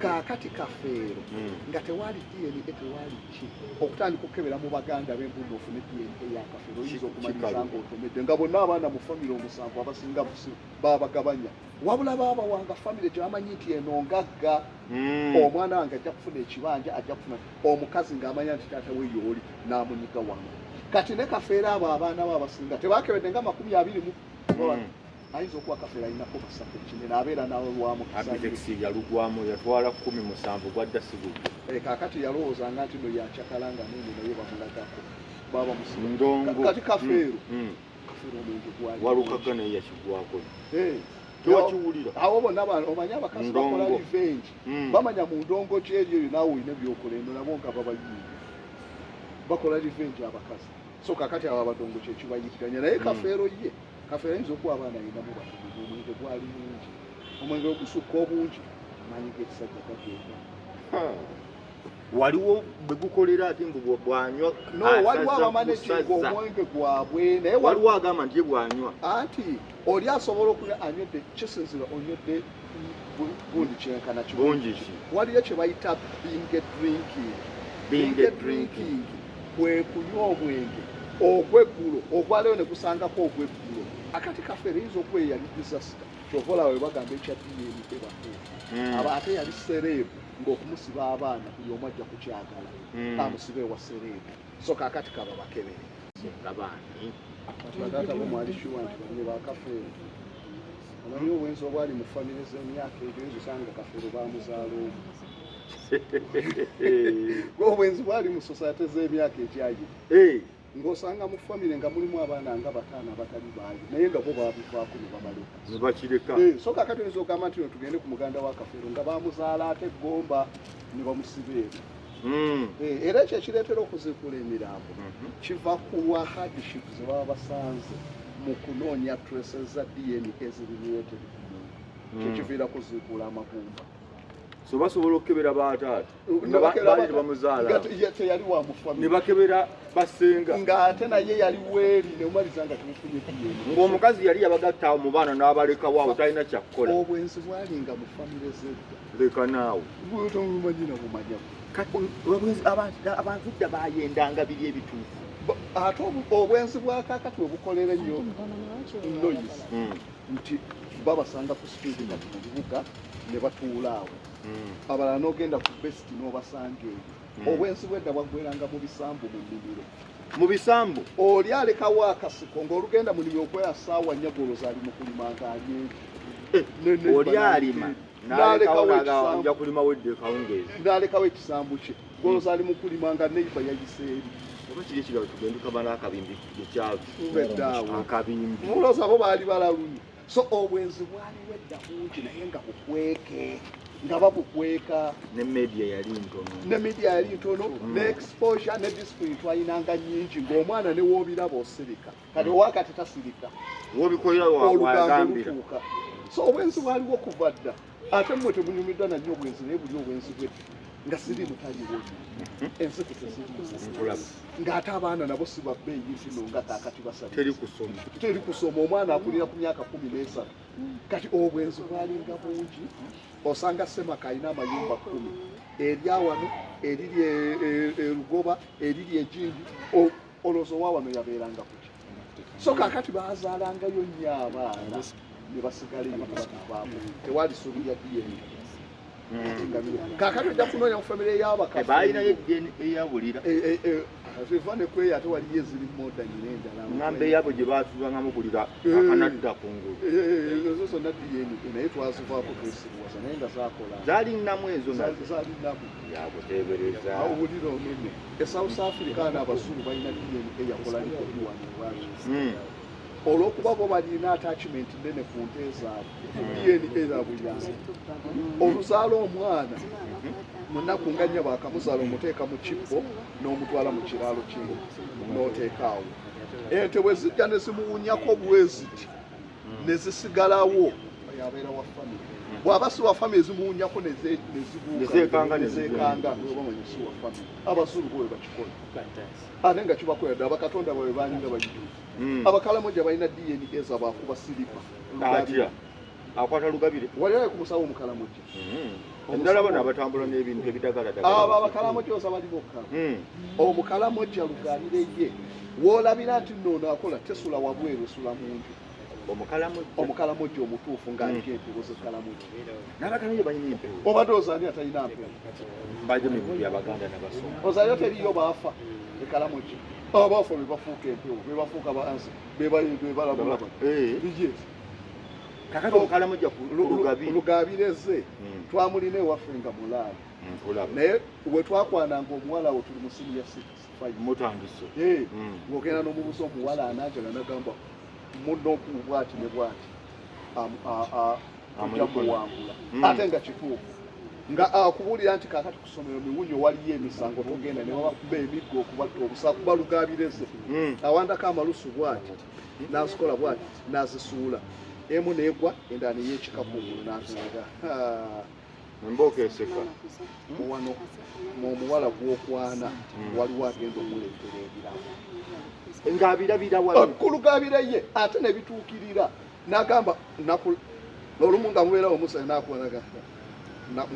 Kaakati Kafeero nga tewaali DNA, tewaali ki, okutandika okukebera mu baganda b'embunda ofune DNA ya Kafeero, oyinza okumaliriza ng'otomedde, nga bonna abaana mu famire omusanvu abasinga babagabanya, wabula baabawanga famire gye bamanyi nti eno ngagga. Omwana wange ajja kufuna ekibanja, ajja kufuna omukazi, ng'amanya nti taata we yooli n'amunyiga wano. Kati ne Kafeero abo abaana be abasinga tebakebedde nga 20. Ayinza okuba Kafeero alinako basatu, ekinene abeera nawe lwamukisa. Abitex yalugwamu, yatwala 17, gwadda sigugwe. Kaakati yalowoozanga nti no yakyakala nga nene, naye bamulagako baba musiba. Ndongo. Kati Kafeero, Kafeero omwenge gwali Walukaga naye yakigwako. Tewakiwulira? Abo bonna omanyi abakazi bakola Ndongo. revenge. Bamanya mu ndongo kyeri eyo naawe olina byokola eno, nabo nga babayiiya, bakola revenge abakazi. So kakati abo abadongo kyekibayigganya, naye Kafeero ye, Kafeero ayinza okuba abaana ayinamu batono. Omwenge gwali mungi, omwenge ogusukka obungi, amaanyi g'ekisajja gagenda. Ha. Waliwo bwe gukolera ate mbu bwanywa No, waliwo asaza abamanaginga busaza. omwenge gwabwe, naye Waliwo agamba nti ye bwanywa anti oli asobola okunywa anywedde, kisinzira onywedde gundi kyenkana ki. Bungi ki? Waliyo kye bayita binge drinking. Binge drinking. Kwe kunywa omwenge ogweggulo ogwaleyo ne gusangako ogweggulo. Akati Kafeero eyinza okuba eyali disaster, kyova olaba bwe bagamba ekya DNA batuufu. Aba ate yali celeb, ng'okumusiba abaana buli omu ajja kukyagala, amusibe ewa celeb. So kakati kaba bakebere. Senga baani? Kati bataata bo mwali sure nti balye bakafeero? Omanyi obwenzi obwali mu famire z'emyaka egyo, oyinza osanga Kafeero bamuzaala omu. Obwenzi bwali mu society z'emyaka egyayita, ng'osanga mu famire nga mulimu abaana nga bataano abatali baayo, naye nga bo babivaako ne babaleka. Ne bakireka. So kakati oyinza ogamba nti no tugende ku muganda wa Kafeero nga bamuzaala ate Gomba ne bamusiba eno. Era ekyo ekireetera okuziikula emirambo kiva ku lwa hardship ze baba basanze mu kunoonya traces za DNA eziri related ku muntu. Kyekiviirako ziikuula amagumba. So basobola okukebera bataata nga baali tebamuzaala. Nga teyali wa mu Ne family. Bakebera basenga. Ng'ate naye yali weeri, nemumaliza nga temufunye DNA. Ng'omukazi yali yabagatta awo mu baana n'abalekawo awo, talina kyakukola. Obwenzi bwalinga mu famire zedda. Leka naawe. Tomumanyi nabumanya. Kati obwenzi, abantu dda bayendanga biri ebituufu. Ate obwenzi bwa kaakati we bukolera ennyo noise, nti babasanga ku street kati mu bibuga ne batuula awo, abalala n'ogenda ku best n'obasanga eyo. Obwenzi bwedda bwaggweranga mu bisambu, mu nnimiro. Mu bisambu. Oli alekawo akasiko ng'olugenda mu nnimiro okwera 4:00, goloza ali mu kulima ng'ali eri. Oli alima n'alekawo n'alekawo ekisambu. Nja kulima wedde ekawungeezi. N'alekawo ekisambu kye, goloza ali mu kulima nga neighbor yayise eri. Oba kiri ekirabo, tugende tukaba n'akabimbi ekyalo. Tubeddaawo. Akabimbi. Mulowooza bo baali balalunye? So obwenzi bwaliwo edda bungi, naye nga bukweke, nga babukweka. Ne media yali ntono. Ne media yali ntono, ne exposure ne discipline twalinanga nyingi, ng'omwana ne woobiraba osirika. Kati owakati tasirika. Wobikolera olugambo wagambira. Lutuuka. So obwenzi bwaliwo kuva dda, ate mmwe temunyumiddwa nannyo obwenzi, naye buli obwenzi bwedda nga siriimu taliwo, ensiku teziriimu. Nkulaba. Ng'ate abaana nabo si babbeeyi ntino nga kaakati basabiriza. Teri kusoma. Teri kusoma, omwana akulira ku myaka 13. Kati obwenzi bwalinga bungi, osanga semaka alina amayumba 10, eryawano, eriri erugoba, eriri egindi, olowooza owa wano yabeeranga kuki? So kaakati bazaalangayo nnyo abaana ne basigala eyo ne batavaako, tewali ssuubi lya DNA. Kaakati ojja kunoonya mu famire Balinayo y'abakafu. DNA eyabulira. Eva ne kweyo, ate waliyo eziri modern n'endala. Ŋŋamba eyabwe gye batulangamu bulira akanadda kungulu. Ezo zonna DNA, naye twazivaako twesibuwaza, naye nga zakola. Zaali nnamu ezo nazo. Zaali namu. Yakuteebereza. Owulira onene e South Africa ana abazulu balina DNA yakola likodi wano ewaaki. Olw'okuba bo balina attachment nene ku nte zaabwe, DNA zaabwe yange. Oluzaala omwana mu nnaku nga 4 baakamuzaala, omuteeka mu kibbo n'omutwala mu kiraalo kino n'oteeka awo. Ente bwe zijja ne zimuwunyako bwe ziti ne zisigalawo, oyo abeera wa famire. Bw'aba si wa famire, zimuwunyako ne zibuuka. Ne zeekanga ne ne zeekanga, bamanya si wa famire. Abazulu bo bwe bakikola, ate nga kibakolera ddala. Bakatonda baabwe balinga bayigiza. Abakalamoja balina DNA zabakuba siripa. Atya akwata lugabire? Wali ku musawo omukalamoja? Endala bano abatambula n'ebintu ebidagaladagala. Abo Abakalamoja oza bali bokka. Omukalamoja lugabire ye woolabira nti nno ono akola tesula wabweru, esula mu nju. Omukalamoja. Omukalamoja omutuufu ng'aliko empewo z'ekalamoja. N'abakalamoja balina empewo. Obadde ozaani atalina mpewo? Mbadde mu bya Baganda n'Abasonga. Ozayo teriyo baafa ekalamoja. Abaafa be bafuuka empewo, be bafuuka baansi, be balabula. Yes. Kakati omukalamoja ku lugabi. Lugabireze twamulina ewaffe nga mulaalo. Nkulaba. Naye we twakwananga omuwala wo tuli mu senior six, five. Mutandise. Ng'ogenda n'omubuuza omuwala ananjala, nagamba munno bwati ne bwati tujja Amulikola. muwangula. Ate nga kituufu, nga akubuulira nti kaakati ku ssomero miwunyo waliyo emisango, togenda, ne babakuba emiggo okubatta obusa kuba lugabireze. Awandako amalusu bwati n'azikola bwati n'azisuula, emu neegwa, endala neyeekika kungulu n'atunaga. Embooka eseka. Wano mu omuwala gw'okwana waliwo agenda omuleetera ebirabo. Ng'abirabira wano. Kulugabira ye ate ne bituukirira, n'agamba olumu nga mubeerawo musa nakuwanaga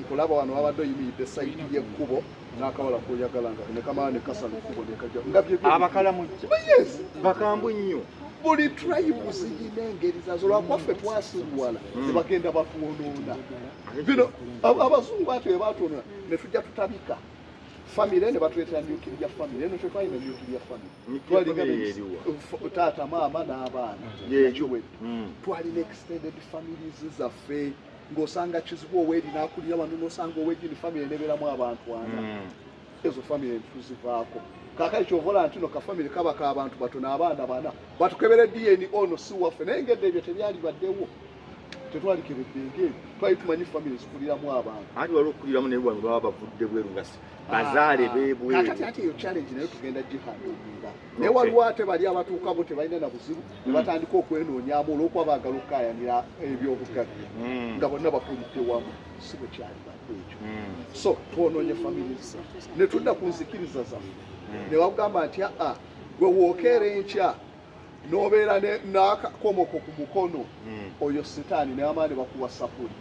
nkulaba wano wabadde oyimiridde side y'ekkubo n'akawala koyagala nga ne kamala ne kasala ekkubo ne kajja nga bye Abakalamujja. Yes. Bakambwe nnyo. Buli tribe zirina engeri zazo, lwakuba ffe twasiruwala ne bagenda batwonoona. Bino abazungu ati bwe batwonoona ne tujja tutabika famire ne batuleetera nuclear family. Eno tetwalina nuclear family. Nuclear Twalinga family eriwa? Taata, maama n'abaana. Yeeyo. Kiwedde. Twalina extended families zaffe, ng'osanga kizibu oweeri n'akulira wano, n'osanga owegini family nebeeramu abantu ana. Ezo family tuzivaako. Kaakati kyova olaba nti no kafamily kaba k'abantu batono, abaana bana, batukebere DNA, ono si waffe. Naye ngedde ebyo tebyali baddewo, tetwalikeredde ng'ebyo, twali tumanyi family zikuliramu abantu. Anti waliwo okukuliramu naye wano baba bavudde bweru nga bazaale b'ebweru. Kakati ate eyo challenge nayo tugenda gihandlinga, naye waliwo ate bali abatuukabo tebalina na buzibu ne batandika okwenoonyaamu olw'okuba baagala okukaayanira ebyobugagga nga bonna bakulidde wamu. Si bwe kyali badde ekyo. So twonoonye family zaffe ne tudda ku nzikiriza zaffe ne bagamba nti aa, gwe wookeera enkya n'obeera n'akakomoko ku mukono, oyo sitaani, n'amaani bakuwa sapuli.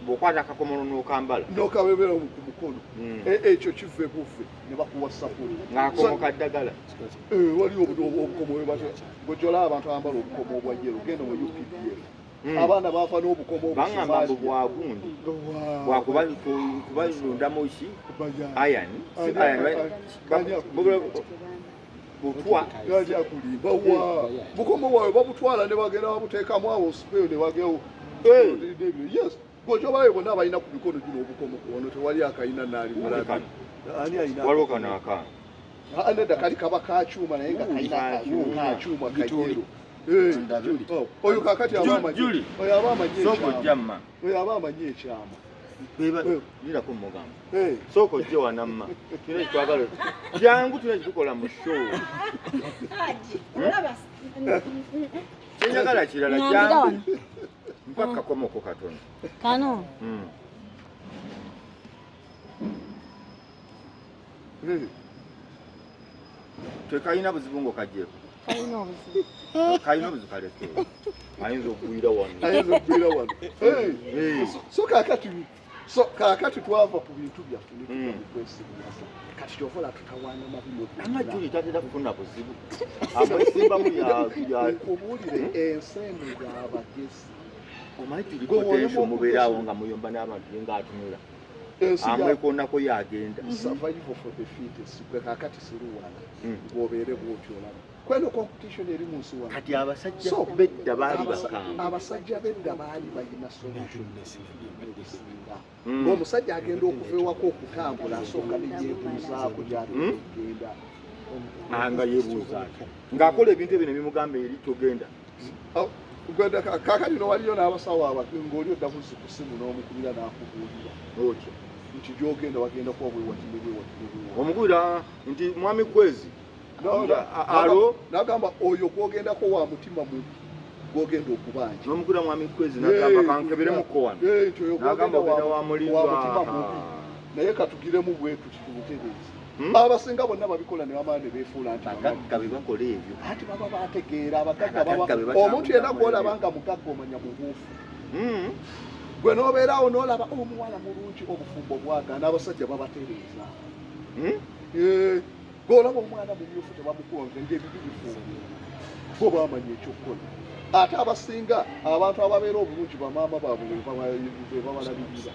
Bw'okwata akakomolo n'okambala. N'okabebera ku mukono. Ekyo kive buve ne bakuwa sapuli. Ng'akomo ka ddagala. Waliwo obukomo bwe gojolaba abantu abambala obukomo obwa yellow, genda mu UPDF. Abaana bafa n'obukomo. Baŋŋamba mbu bwagundi bwakubalondamu ki, iron, si iron, butwa. Yali akulimba wa bukomo bwawe babutwala ne bagenda babuteekamu awo sipeyo ne bagewo. Yes, gojobayo bonna balina ku mikono gino obukomo. Ono tewali akayina naali mulabi. Kano. Ani alina? Waliwo kano akaana. Ah, nedda, kali kaba kakyuma naye nga kalina Kakyuma. kakyuma kayero. Oh, oyo kakati aba amanyi Julie. oyo aba amanyi Sooka ekyama. ojja mma. Oyo aba amanyi ekyama. Lirako mugamba. Eh. Sooka ojje wanamma, tulina ekitwagala, jangu, tulina ekitukola mu show. Haji, olaba. Kyenjagala kirala. Ŋŋambira Jangu. wano. Mpa kakomoko katono. Kano. Tekalina buzibu ng'okaggyeko? Kalina obuzibu. Kalina obuzibu, kaleke, ayinza okugwira wano. Ayinza okugwira wano. Eh. So kakati twava ku bintu byaffe ne tujja mu kwesiruwaza. Kati kyova olaba tutawaana na bino byonna. Amajuli tatera kufuna buzibu, amwesimbamu ya Nkubuulire, ensi eno y'abagezi. Omanyi tuli Gwe potential olema mubeeraawo nga muyomba n'abantu ye ng'atunula. Ensi ya Amwekonako yagenda. Survival for the fittest. Gwe kakati siruwala ng'obeere bw'otyo, olaba kweno competition eri mu nsi wano. Kati abasajja So, bedda baali bakambwe. Abasajja bedda baali balina solution ebisinga. Ng'omusajja agenda okuva ewaka okutambula, asooka ne yeebuuzaako gy'agenda okugenda. Ah, nga yeebuuza ati ng'akola ebintu ebyo ne bimugamba eri togenda. Oh, kakati no waliyo n'abasawo ng'oli odda buzzi ku ssimu n'omukubira n'akubuulira Otyo. nti gy'ogenda wagenda kuba bwewati ne bwewati ne bwewati. Omukubira nti mwami Kwezi. Alo. N'agamba oyo gwogendako wa mutima mubi, gwogenda okubanja. N'omukubira mwami Kwezi n'agamba kankeberemuko wano. Eh, nti oyo n'agamba gwogenda ogenda wa mulindwa. wa mutima mubi, naye katugiremu bwe tuti tumutereeze. Abasinga bonna babikola ne bamala ne beefuula nti bamanyi. Bagagga be bakola ebyo. Ati baba bategeera abagagga. Abagagga Baba be batambula omuntu yenna mu gwolaba ebyo. nga mugagga omanya mubuufu. Gwe n'obeerawo n'olaba omuwala mulungi, obufumbo bwagaana, abasajja babatereeza. Eh, gw'olaba omwana mumyufu tebamukuwa ng'ebibi bifumbo, bo bamanya ekyokukola. Ate abasinga abantu ababeera obulungi bamaama baabwe be babalabirira,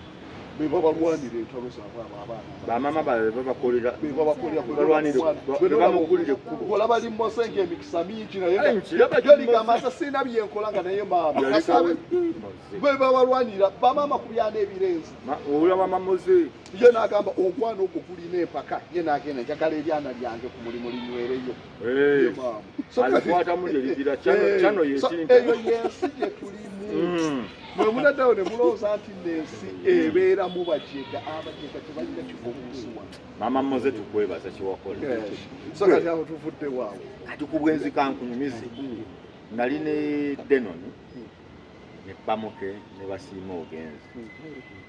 be babalwanira entalo zaabwe abo abaana. Bamaama baabwe babakolera. Be babakolera. Balwanira, be bamugulira ekkubo. Olaba limose ng'emikisa mingi, naye Aye, nkiraba. Yoligamba nze sirina byenkola nga naye maama kasabe. Bwe babalwanira bamaama ku byana ebirenzi. Olaba mamoze. Ye n'agamba ogwana ogwo gulina empaka, ye n'agenda, njagala eryana lyange ku mulimu linywereyo. Ye maama. So Alikwatamu lyerigira kyano. Eh, so yetinta. Eyo yensi gye tulimu. Mwe munaddawo ne mulowooza nti nensi ebeeramu bajega, abajega tebalina kifo mu nsi wano. Mama Moze, tukwebaza kyewakola. So kati awo tuvudde waawe. Kati ku bwenzi kankunyumize. Nali ne Denoni ne Bamuke ne Basiima ogenze,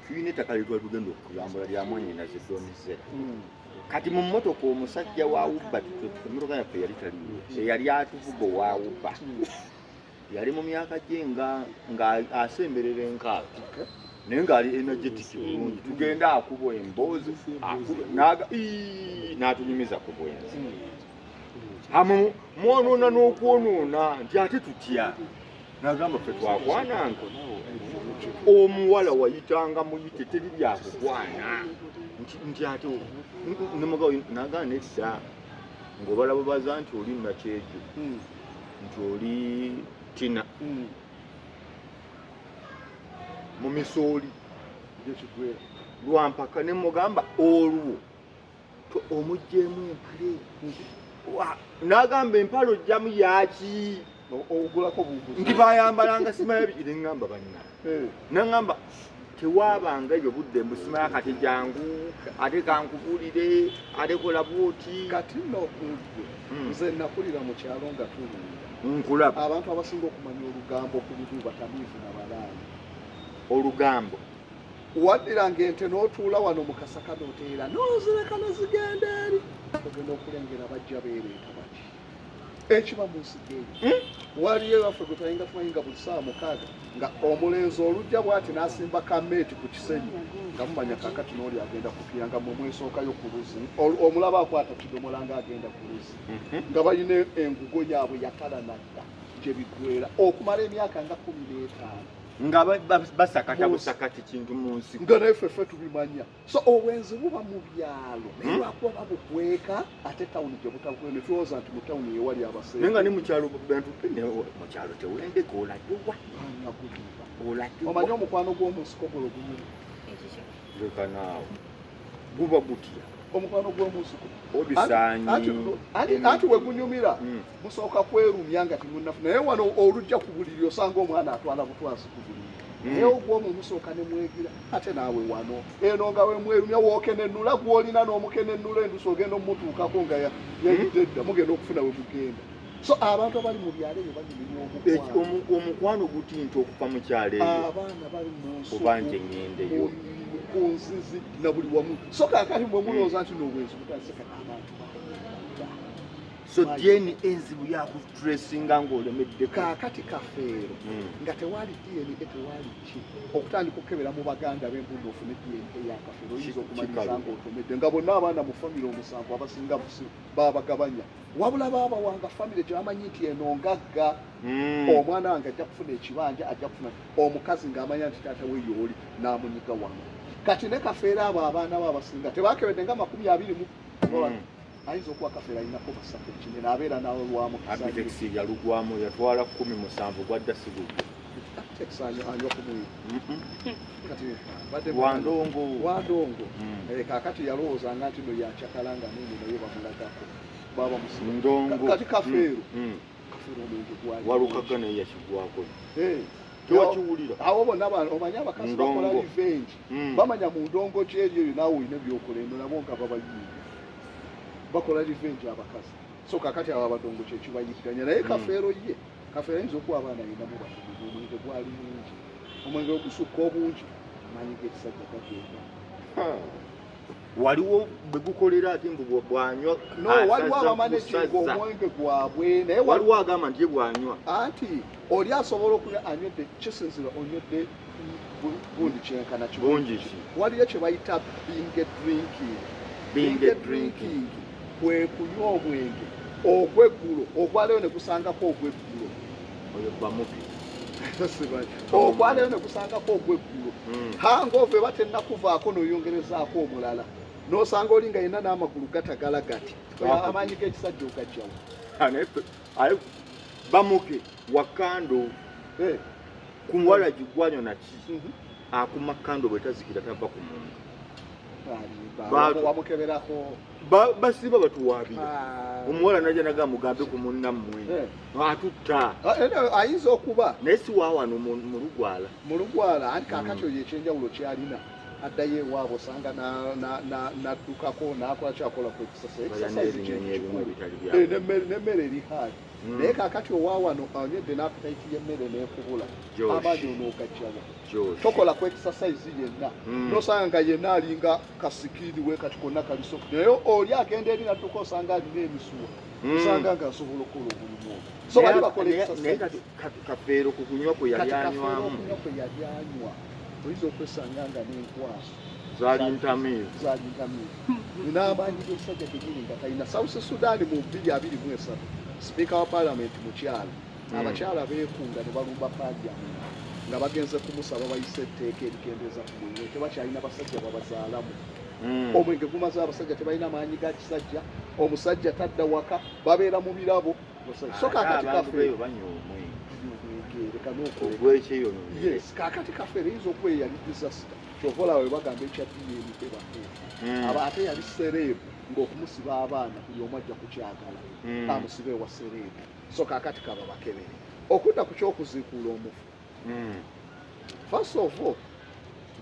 tulina ettaka lyetwali tugenda okulambula lya mwannyinaze Donizera. Kati mu mmotoka omusajja wa Uber, emmotoka yaffe yali taliyo, eyali atuvuga owa Uber yali mu myaka gye nga asemberera 60, naye ng'ali energetic bulungi. Tugenda akuba emboozi, akuba n'atunyumiza ku bwenzi. Amu mwonoona n'okwonoona nti ate tutya? Nagamba ffe twakwananga omuwala wayitanga muyite, teri byakukwana nti ate nemugabo nagamba nedda, ng'obalabubaza nti oli nakyejo, nti oli tina mu misooli. Gyekigwera. Lwampaka ne mugamba olwo omuggyemu empale. N'agamba empale ojjamu yaki? Ogulako buguzi. Nti bayambalanga simanya biki. Neŋŋamba banna, Eh, naŋŋamba tewaabanga ebyo budde mbu simanya kati jangu ate kankubulire ate kola bwoti. Kati nno gwe, nze nakulira mu kyalo nga tulunda. Nkulaba. Abantu abasinga okumanya olugambo ku bibi batamiivu na balaani. Olugambo. Waddiranga ente n'otuula wano mu kasaka n'oteera n'ozireka ne zigenda eri, ogenda okulengera bajja beereeta baki ekiba mu nsigo eyo. Waliyo ewaffe gwe twayinga tumanyi nga buli ssaawa 6 nga omulenzi olujja bw'ati n'asimba kameeti ku kisenyi, nga mumanya kakati n'oli agenda kupya, nga mwe mwesookayo ku luzzi. Omulaba akwata kidomola nga agenda ku luzzi, nga balina engugo yaabwe yakalanadda gye biggwera okumala emyaka nga 15. Nga basakata busakati kintu mu nsiko. Nga naye ffeffe tubimanya. So obwenzi buba mu byalo, naye lwakuba babukweka, ate tawuni gye butabukweka, ne tulowooza nti mu tawuni yewali Naye abaseera. Nga ne mukyalo bantu ne mukyalo tewendeka olagiwa. Banyaguliba. Olagiwa. Omanyi omukwano gw'omunsiko gulo gunyuma. Leka naawe, guba gutya? Omukwano gw'omunsiko. Obisaanyi. Anti we gunyumira, musooka kwerumya nga temunnafu, naye wano olujja ku buliri osanga omwana atwala butwazi ku buliri. Naye ogwomwe musooka ne mwegira, ate naawe wano eno nga wemwerumya wookenennula gw'olina n'omukenennula endusu, ogenda omutuukako nga yayidde dda, mugenda okufuna we mugenda. So abantu abali mu byalo ebyo banyumirwa omukwano. Omukwano gutinta okuva mu kyalo eyo. Abaana bali mu nsuku, Oba nje ŋŋendeyo. ku nzizi na buli wamu. So kaakati mwe mulowooza nti n'obwenzi butandise, kati abantu bayenda. So DNA enzibu yakutracinga ng'olemeddeko. Kaakati Kafeero, nga tewali DNA, tewali ki, okutandika okukebera mu baganda b'embunda ofune DNA ya Kafeero, oyinza okumaliriza Kikalu. ng'otomedde, nga bonna abaana mu famire omusanvu abasinga babagabanya, wabula baabawanga famire gye bamanyi nti eno ngagga. Omwana wange ajja kufuna ekibanja, ajja kufuna omukazi, ng'amanya nti taata we yooli n'amunyiga wano. Kati ne Kafeero abo abaana bo abasinga tebakebedde nga 20 mu ayinza okuba Kafeero alinako basatu ekinene abeera nawe lwamukisa. Abitex yalugwamu, yatwala 17 gwadda sigugwe. Abitex anywa ku mwiri. Kati badde Wandongo. Wandongo. Eh, kaakati yalowoozanga nti no yakyakala nga nene, naye bamulagako baba musiba. Ndongo. Kati Kafeero, Kafeero omwenge gwali Walukaga naye yakigwako. Eh, Tewakiwulira? Abo bonna omanyi abakazi bakola Ndongo. revenge. Bamanya mu ndongo kyeri eyo naawe olina byokola eno, nabo nga babayiiya bakola revenge abakazi. So kakati abo abadongo kyekibayigganya, naye Kafeero ye Kafeero ayinza okuba abaana ayinamu batono, omwenge gwali mungi, omwenge ogusukka obungi, amaanyi g'ekisajja gagenda. Waliwo bwe gukolera ate mbu bwanywa. No, waliwo asaza abamanaginga busaza. omwenge gwabwe, naye Waliwo agamba nti ye bwanywa. Anti oli asobola okunywa anywedde, kisinzira onywedde. Gundi kyenkana. Bungi ki? Waliyo kye bayita binge drinking. Binge drinking. Kwe kunywa omwenge ogweggulo ogwaleyo ne gusangako ogweggulo. Oyo bamupi. Ogwaleyo ne gusangako ogweggulo. Hangover eba tennakuvaako, n'oyongerezaako omulala, n'osanga oli nga yenna n'amagulu gatagala gati. Wakubi. Amaanyi g'ekisajja ogajjawo? Aye bamuke wakando ku muwala gigwanyo naki, akuma kando bwe tazikira tava ku muntu. Wamukeberako? Basiba batuwaabira omuwala najja naga mugambe ku munnammwe atutta. Ah, era ayinza okuba naye si waawano mu lugwala. Mu lugwala anti kakati oyo ekyenjawulo kyalina, addayo ewaabwe osanga naddukako nakola kyakola ku Balya exercise. n'ebinyonyi ebimu ebitali Eh, byabwe. N'emmere eri haali. Naye kakati owawano anywedde n'appetite y'emmere n'ekubula, Josh. amaanyi onoogajjawa? Josh. Tokola ku exercise yenna. Nosanga nga yenna alinga kasikini we kati konna kaliso, naye oli agenda eri nadduka osanga alina emisuwa. Osanga nga asobola okukola omulimu ogwo, so bali bakola Naye exercise. kati kafeero ku kunywa kwe yali Kati kafeero anywamu okunywa kwe yali anywa, oyinza okwesanga nga n'enkwaso zaali ntamiivu. Zaali ntamiivu n'amaanyi g'ekisajja kenyini nga talina. South Sudan mu 2023, sipiika wa parliament mukyala. Abakyala beekunga ne balumba parliament nga bagenze kumusaba bayise etteeka erikendeeza ku mwenge. Tebakyalina basajja babazaalamu. Omwenge gumaze abasajja, tebalina maanyi ga kisajja. Omusajja tadda waka, babeera mu birabo. So Ate kakati abantu kafeero beeyo banywa omwenge omwenge leka n'okuleka. ogwekyeyono. Yes, kakati kafeero eyinza okuba eyali disaster. Kyova olaba bwe bagamba ekya DNA bafeero aba ate yali celeb, ng'okumusiba abaana buli omu ajja kukyagala amusibe ewa celeb. So kakati kaba bakebere. Okudda ku kyokuziikuula omufu, first of all,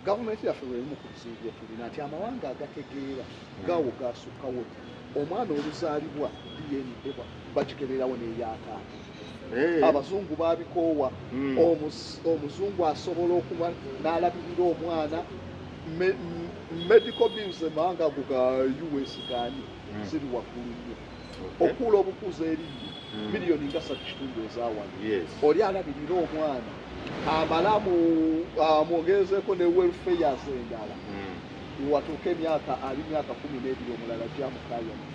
gavumenti yaffe bwerimu ku bizibu bye tulina nti amawanga agategeera gawo gasukkawo. Omwana oluzaalibwa DNA bagikeberawo n'eyataata. Abazungu babikoowa. Omuzungu asobola okuba n'alabirira omwana. Medical bills emawanga ago ga US gaani ziri waggulu nnyo. Okuula obukuuza erinnyo miliyoni nga 3.5 ezawano. Oli alabirira omwana amala amwongerezeeko ne welfares endala. Watuuka emyaka ali myaka 12, omulala gyamukayana.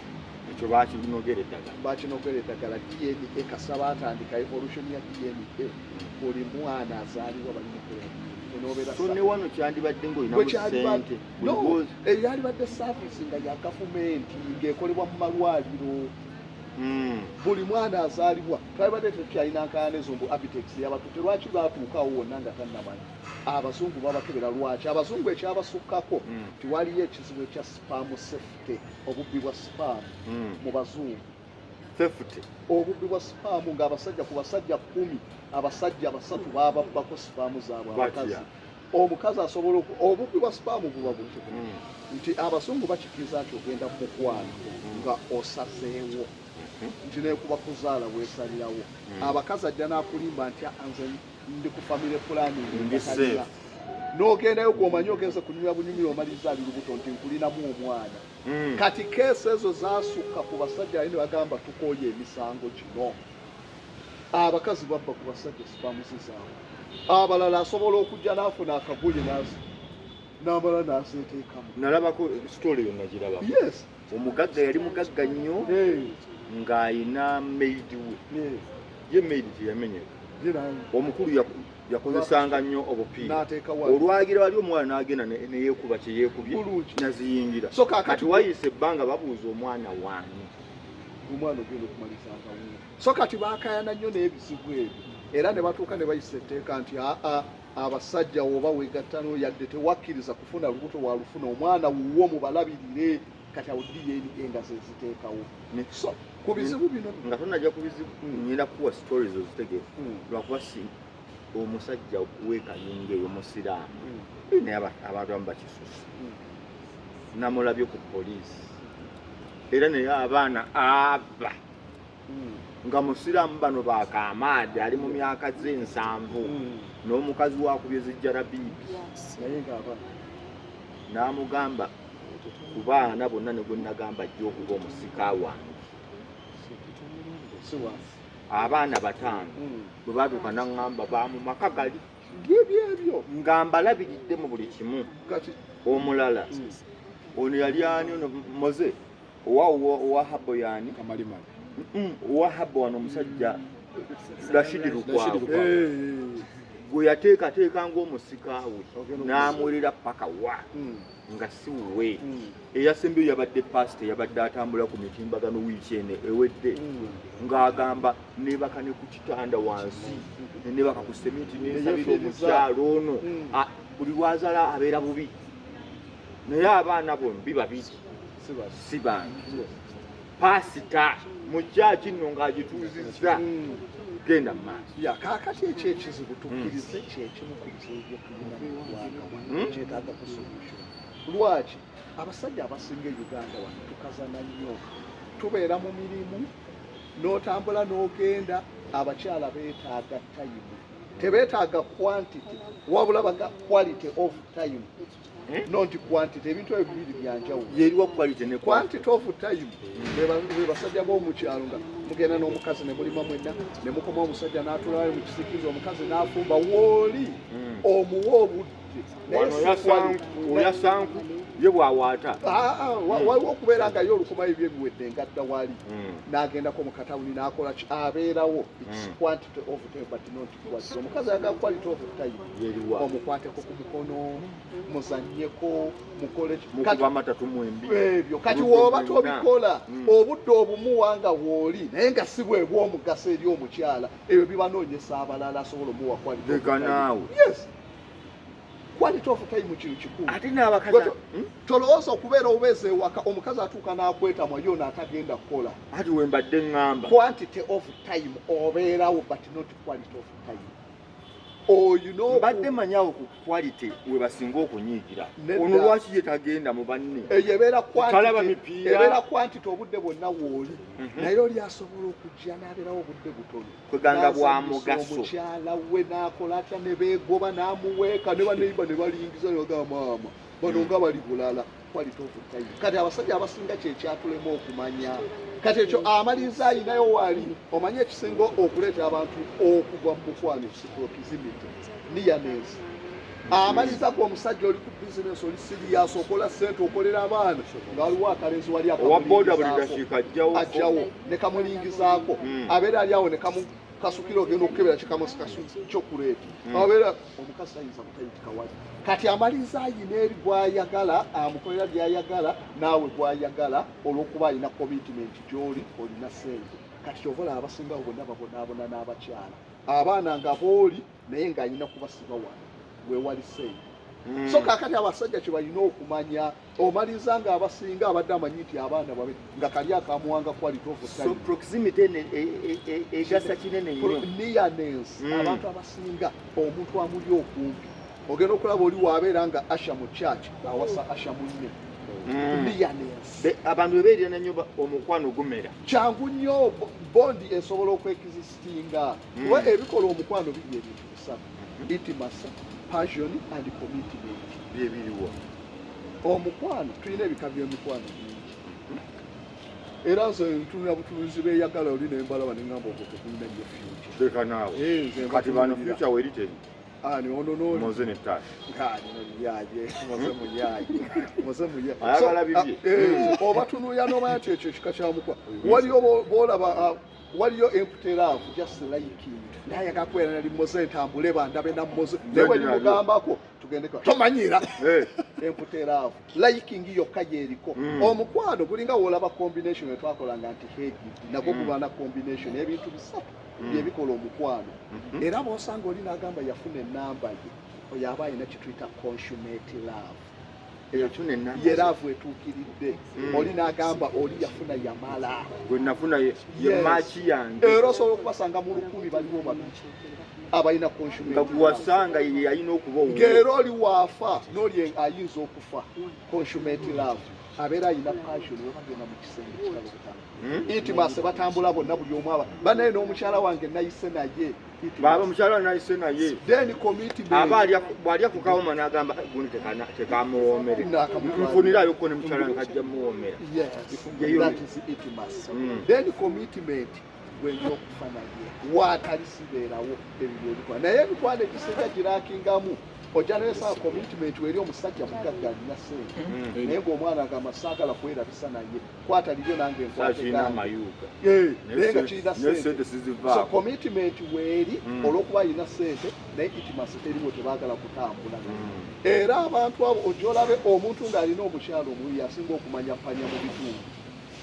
Ekyo bakinogera eddagala. Bakinogera eddagala DNA. Kasaba atandika evolution ya DNA, buli mwana azaalibwa balimukola DNA nobeera. So ne wano kyandibadde ng'olinamu Bwe kyalibadde- ssente. No, eyalibadde service nga ya gavumenti ng'ekolebwa mu malwaliro. Buli mwana azaalibwa twalibadde tetukyalina nkaayana ezo mbu Abitex yabatutte. Lwaki batuukawo wonna nga tannamanya? Abazungu babakebera. Lwaki abazungu ekyabasukkako? Tiwaliyo ekizibu ekya sperm theft, obubbi bwa sperm mu bazungu. Theft. Obubbi bwa sperm, ng'abasajja, ku basajja 10, abasajja basatu bababbako sperm zaabwe abakazi. Batya? Omukazi asobola obubbi bwa sperm buba butyo nti abazungu bakikkiriza nti ogenda mu mukwano nga osazeewo nti nekuba kuzaala weesalirawo. Abakazi ajja n'akulimba nti, "Ah, nze ndi ku family planning," Ndi nga talina. safe. N'ogendayo gw'omanyi ogenze kunyumya bunyumira, omaliriza ali lubuto nti nkulinamu omwana. Kati case ezo zasukka ku basajja ali ne bagamba tukooye emisango gino, abakazi babba ku basajja sperm zaabwe. Abalala asobola okujja n'afuna akagoye n'amala n'azeeteekamu. Nalabako story yo, nagirabako. Omugagga yali mugagga nnyo ng'ayina maid we. Ye maid teyamenyeka. Omukulu yakozesanga nnyo obupiira. N'ateeka wali. Olwagira wali omuwala n'agenda neyeekuba kyeyeekubye Bulungi. naziyingira. So kakati Kati wayise ebbanga babuuza omwana waani? Omwana ogenda okumalizanga wuwo. So kati bakayana nnyo n'ebizibu ebyo era ne batuuka ne bayisa etteeka nti aa, abasajja woba wegattano yadde tewakkiriza kufuna lubuto, walufuna omwana wuwo mubalabirire. Kati awo DNA nga zeziteekawo. So ku bizibu bino Nga tonajja ku bizibu, ngenda kukuwa stories ozitegeera. Lwakuba si omusajja wekayunga eyo musiraamu, naye abantu abamu bakisusa. Namulabye ku poliisi era naye abaana aba nga musiraamu, bano bakamaadi, ali mu myaka z'ensanvu n'omukazi wakubye zijjarabiibi. Naye ng'abaana N'amugamba ku baana bonna ne gwe nagamba ajja okuba omusika wange. Si wa Abaana bataano. Bwe baatuuka naŋŋamba bamumaka gali. Byebyebyo. Nga mbalabiridde mu buli kimu. Kati Omulala ono yali ani? Ono Moze owa Habo yani? Kamalimali. Owa Habo wano omusajja Rashidi Lukwago. Rashidi Lukwago. Gwe yateekateeka ng'omusika we Ogenda n'amuwerera paka wa nga si wuwe. Eyasembyeyo yabadde pasita, yabadde atambula ku mitimbagano wiiki eno ewedde ng'agamba nebaka ne ku kitanda wansi, nebaka ku seminti, nensabira Neyefiiriza. omukyalo ono. Buli lwazala abeera bubi, naye abaana bombi babiri si bange. Pasita mu kyaki nno ng'agituuzizza genda mu maaso. Ya, kaakati ekyo ekizibu tukkirize kyekimu ku bizibu byetulina mu ggwanga wano, kyetaaga ku solution. Lwaki abasajja abasinga e Uganda wano tukazana nnyo? Tubeera mu mirimu n'otambula n'ogenda. Abakyala beetaaga time, tebeetaaga quantity, wabula baga quality of time. Not quantity. Ebintu ebyo bibiri byanjawulo. Yeriwa quality ne quantity of time? Be basajja b'omukyalo nga mugenda n'omukazi ne mulima mwenna ne mukoma, omusajja n'atulayo mu kisikiza, omukazi n'afumba wooli omuwa obudde. Naye Wano si oyasanku ye bw'awaata. Ah, ah, waliwo okubeera nga ye olukomayo ebyo ebiwedde nga dda wali n'agendako mu katawuni n'akola ki, abeerawo. It's quantity of time but not quality. Omukazi ayagala quality of time. Yeriwa? Omukwateko ku mukono, muzannyeko, mukole ki. Mukuba amatatu mwembi. Ebyo kati Obudde woba bwonna. tobikola, obudde obumuwa nga wooli naye nga si bwe bw'omugaso eri omukyala, ebyo bibanoonyesa abalala asobola omuwa quality of Leka time. naawe. Yes, quality of time kintu kikulu. Ate n'abakazi Tolowooza okubeera obubeezi ewaka, omukazi atuuka n'akwetamwa yona atagenda kukola. Ati we mbadde ŋŋamba. Quantity of time obeerawo but not quality of time. Oyina Mbadde manyawo ku quality we basinga okunyiigira. Nedda. Ono lwaki ye tagenda mu banne? Eyo ebeera Talaba quantity, mipiira. ebeera quantity, obudde bwonna wooli. Naye oli asobola okujja n'abeerawo obudde butono. Kweganga bwa N'asanyusa mugaso. omukyala we n'akola atya, ne beegoba n'amuweeka ne baneiba ne balingiza ne bagamba maama bano nga bali bulala. Quality of time. Kati abasajja abasinga kyekyatulema okumanya. Kati ekyo amaliriza ayinayo wali omanye ekisinga okuleeta abantu okugwa mu mukwano, proximity, nearness. Amaliriza gwe omusajja oli ku bizinesi, oli serious, okola sente, okolera abaana, nga waliwo akalenzi wali Owa boda buli akamulingizaako. dakiika ajjawo. Ajjawo ne kamulingizaako. Abeera ali awo ne kamukasukira, ogenda okukebera kikamukasu kyokuleeta. Abeera omukazi tayinza butayitika wali. Kati amaliriza ayina eri gwayagala, amukolera byayagala naawe gwayagala, olw'okuba alina commitment gy'oli, olina sente. Kati kyova olaba abasingawo bonna babonaabona n'abakyala, abaana nga booli naye ng'alina kubasiba wano wewali sente. So kaakati abasajja kye balina okumanya, omaliriza nga abasinga abadde amanyi nti abaana babe nga kali akamuwanga quality of So time. proximity eno egasa kinene nnyo. Nearness. Abantu abasinga omuntu amuli okumpi, ogenda okulaba oli waabeera nga usher mu church awasa usher munne. Nearness. Abantu bebeerera nnyo, omukwano gumera. Kyangu nnyo, bond esobola okwexistinga kuba ebikola omukwano biri ebintu bisatu: intimacy, passion and commitment. Byebiriwa? Omukwano, tulina ebika by'emikwano bingi, era nze ntunula butunuzi beeyagala oli nembalaba neŋŋamba ogwo tegulina nnyo future. Leka naawe. Eh, nze Kati bano mbatunuulira. future weri teri? Ani ono n'oli? Moze ne Tash. Ngani muyaye, moze muyaye, moze muyaye. Ayagala So, bibye. Ah, oba tunuulira n'omanya nti ekyo ekika kya mukwa. Waliyo bw'olaba waliyo empty love, just liking. Naye ayagala kubeera nali moze, ntambule bandabe na moze. Naye bwe nimugambako tugende tomanyira. Empty love, liking yokka yeeriko. Omukwano gulinga w'olaba combination etwakolanga nti hegid nagwo guba na combination, ebintu bisatu byebikola omukwano. Era bw'osanga oli n'agamba yafuna enamba ye, oyo aba alina kyetuyita consummate love. Yafuna enamba. Ye love etuukiridde. Oli n'agamba oli yafuna yamala. Gwe nafuna ye Yes. maaki yange. Era osobola okubasanga mu 1000 baliwo babiri abalina consummate Nga love. gwewasanga ye yalina okuba owuwo. Ng'era oli waafa n'oli ayinza okufa. Consummate love abeera alina passion, we bagenda mu kisenge kitalo butano. Intimacy, batambula bonna, buli omu aba banaye n'omukyala wange nayise naye. Intimacy. Baaba mukyala nayise naye. Then commitment. Aba bw'alya ku kawoma n'agamba, "Eh, gundi tekamuwoomere." N'akamutwala. Nfunirayo ne mukyala nkajja muwoomera. Yes, Yeyo. that is intimacy. Then commitment. Gwenja okufa naye waatali sibeerawo. Ebyo byebikola, naye emikwano egisinga girakingamu ojja nesaba commitment eri omusajja mugagga alina sente, naye ng'omwana agamba, "Saagala kwerabisa naye, kwata liryo nange nkwate Kirina gange." Amayuga. Eh, naye nga kirina naye sente. Sente So sizivaako. commitment weeri olw'okuba alina sente, naye intimacy teriwo, tebaagala kutambula. Era abantu abo ojja olabe omuntu ng'alina omukyalo omubi yasinga okumanya panya mu bitundu.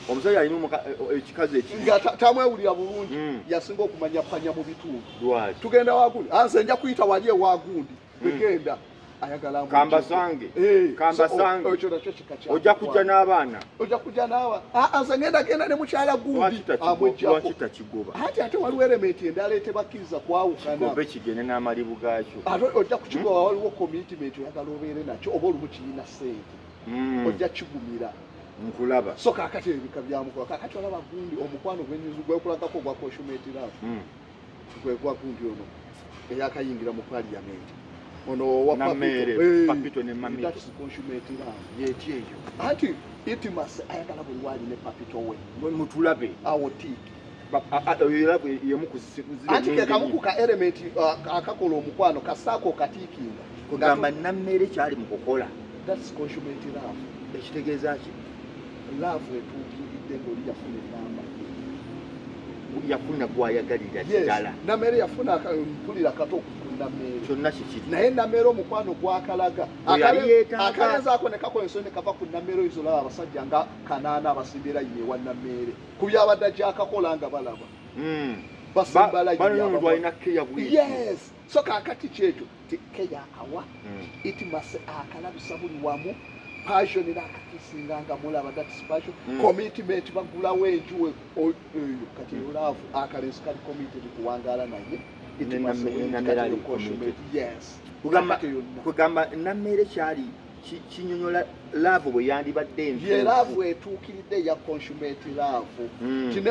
Omusajja alina ekikazi ekibi nga tamwewulira bulungi, yasinga okumanya panya mu bitundu. Lwaki? "Tugenda wagundi." "Anze nja kuyita wali ewagundi." Begenda ayagala amuggyeko. Kambasange. Eh, Kambasange. so, ekyo nakyo kika kya Ojja kujja mukwano. n'abaana. Ojja kujja n'aba. "Ah, nze ngenda genda ne mukyala gundi." Lwaki Amwejjako. takigoba? Ati ate waliwo element endala etebakkiriza kwawukana. Kigobe kigende n'amalibu gaakyo. Ate ojja kukigoba, waliwo commitment, oyagala obeere nakyo, oba olumu kirina sente, ojja kigumira. Nkulaba. So kakati ebika byamukola, kakati olaba gundi omukwano gwenyuzu gwekulagako ogwa consummate love, gwe gwa gundi ono eyakayingira mu parliament, ono owa Nammeere, Papito. Eh, Papito ne Mamito. that's consummate love. Yeti eyo. Anti intimacy, ayagala buli waali ne papito we. Mutulabe. Awo tiiki. Era yemu ku Anti ke kamu ku ka element akakola omukwano kasaako katiikinga. Kugamba Nammeere kyali mu kukola. That's consummate love. Ekitegeeza ki? Love etuukiridde ng'oli yafuna enamba. Yafuna gwayagalira Yes. ddala. Nammeere yafuna mpulira kato ku Nammeere. Kyonna kikiri. Naye Nammeere omukwano gwakalaga. Bwe yali yeetaaga. Akalenzi ako ne kakola ensonyi ne kava ku Nammeere. Oyinza olaba abasajja nga 8 abasimbira layini ewa Nammeere ku byabadde gyakakola nga balaba basimba layini. Bano omuntu alina keya bweti. Yes, so kakati kyekyo ti keya akawa intimacy, akalabisa buli wamu, passion n'akakisinga nga mulaba, that's passion. Commitment, bagulawo enju eyo. Kati love, akalenzi kali committed kuwangaala naye. Intimacy Ne kati Nammeere ali eyo consummate. committed. Yes. Kakati yonna. Kugamba Nammeere kyali kinyonyola love bwe yandibadde Ye love etuukiridde ya consummate love. Ti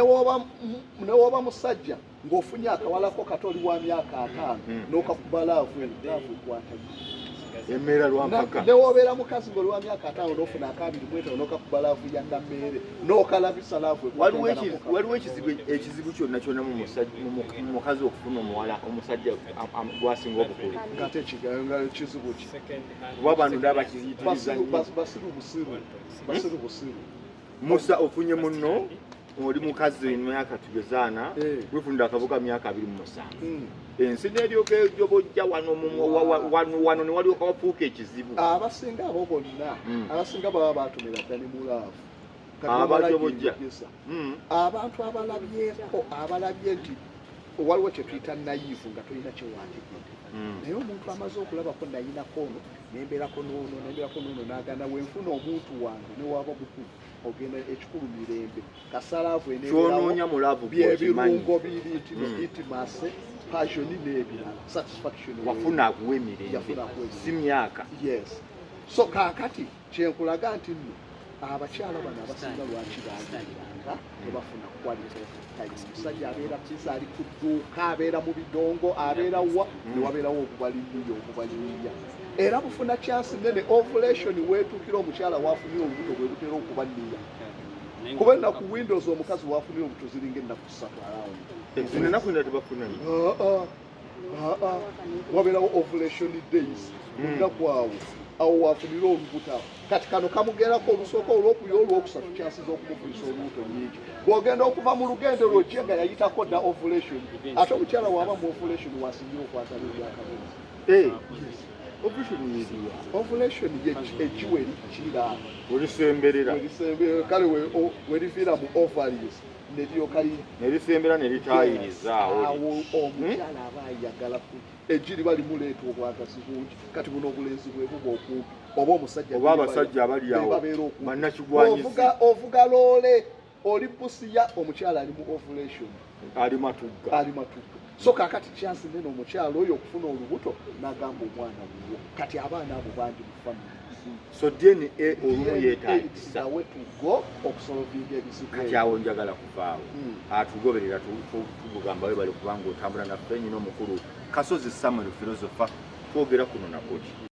newoba musajja ng'ofunye akawalako kato, oli wa myaka 50, n'okakuba love eno, love ekwata. Emmeera lwampaka. Newobeera mukazi ng'oli wa myaka 50 n'ofuna aka 25 n'okakuba love ya Nammeere n'okalabisa, love ekwata. Waliwo Nga nako waliwo ekizibu kyonna kyonna mu mukazi okufuna omuwala omusajja gwasinga obukulu. Ng'ate nga kizibu ki? Kuba bano ndaba kiyitiriza Basiru. nnyo. Basiru busiru, basiru busiru. Musa, ofunye munno oli mukazi emyaka tugezaana, wefunira akavuga myaka 27, ensi neryoka ejobojja wano wano ne walyoka wafuuka ekizibu. Abasinga abo bonna, abasinga baba batomera dda ne mu love. Kati Abajobojja. bamala. Abantu abalabyeko, abalabye nti waliwo kye tuyita naive, nga tolina kyewategedde, naye omuntu amaze okulabako, nayinako ono, nembeerako noono, nembeerako noono, n'agana, wenfuna omuntu wange newaba mukulu, ogenda ekikulu mirembe kasalaavu enebeerawo. Kyonoonya mu love gwokimanyi. Byebirungo biri nti intimacy, passion n'ebirala, satisfaction. Wafuna akuwa emirembe. Yafuna akuwa emirembe. Si myaka. Yes, so kaakati kyenkulaga nti nno abakyala bano abasinga lwaki baagiranga tebafuna quality of time. Omusajja abeera busy, ali ku dduuka, abeera mu bidongo, abeera wa, ne wabeerawo obubalimiya, obubalimiya era bufuna chance nene. Ovulation weetuukira omukyala wafunire olubuto bwe butera okuba nniya, kuba ennaku windows omukazi wafunire olubuto ziringa ennaku 3 around. Zino ennaku ndala tebafuna. Ah, ah, ah, ah. Wabeerawo ovulation days mu nnaku awo awo wafunire olubuto awo. Kati kano kamugerako olusooka, olwokubiri, olwokusatu, chance z'okumufunisa olubuto nyingi. Bw'ogenda okuva mu lugendo lwojje nga yayitako dda ovulation. Ate omukyala waaba mu ovulation wasingira okwagala ebyakabenzi. Eh, ovulation yeriwa? Ovulation ekiwa erikira. Olisemberera. Kale weriviira mu ovaries neryoka nerisembera neritayiriza awo. Awo omukyala aba ayagala eggi liba limuleeta obwagazi bungi. Kati buno obulenzi bwe buba okumpi, oba omusajja Oba abasajja abali awo babeera okumpi. bannakigwanyizi. Ovuga loole, oli Busiya, omukyala ali mu ovulation. Ali Matugga. Ali Matugga. So kakati chance nene omukyala oyo okufuna olubuto n'agamba omwana wuwo. Kati abaana abo bangi mu family. So DNA olumu yeetagisa. Way to go okusolvinga ebizibu Kati ebyo. Awo njagala kuvaawo. Atugoberera tugamba webale kubanga otambula naffe. Nyina omukulu Kasozi Samuel, philosopher, twogera kuno nakoti.